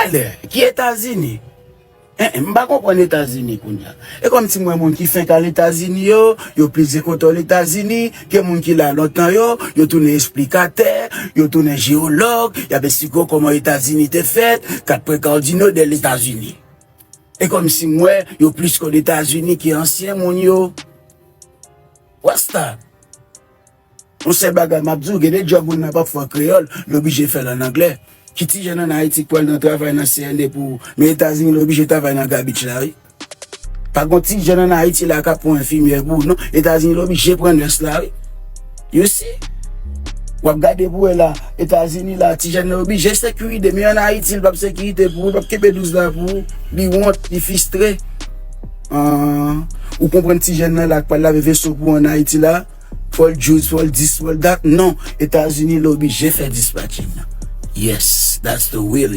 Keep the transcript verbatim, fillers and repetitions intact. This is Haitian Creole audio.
Alè, ki Etazini? En, en, m pa konprann Etazini kounye a. E kòmsi m wè moun ki fenk al Etazini yo, yo plis gen kontwòl Etazini ke moun ki la lontan yo, yo tounen esplikatè, yo tounen jeyològ, y ap esplike w kòman Etazini te fèt, kat pwen kardino de Etazini. E kòmsi m wè yo plis konn Etazini ke ansyen moun yo. What's that? Yon sèl bagay m ap di w, gen de djòb moun nan p ap fè an kreyòl, l oblije fè l an anglè. Ki ti jèn ann Ayiti k pral nan travay nan C N A pou, men Etazini l oblije travay nan gabich la, wi. Pa gon ti jèn ann Ayiti la k ap pran enfimyè pou ou, non. Etazini l oblije pran nès la, wi. You see? W ap gade pou wè la, Etazini la, ti jèn nan oblije sekirite, men ann Ayiti l p ap sekirite pou ou, l p ap kenbe douz la pou ou. Li wont, li fistre. Ah, ou konprann ti jèn nan la k pral lave veso pou ou ann Ayiti la? Fò l juice, fò l this, fò l that. Non, Etazini l oblije fè dispatching nan. Yes, that's the way it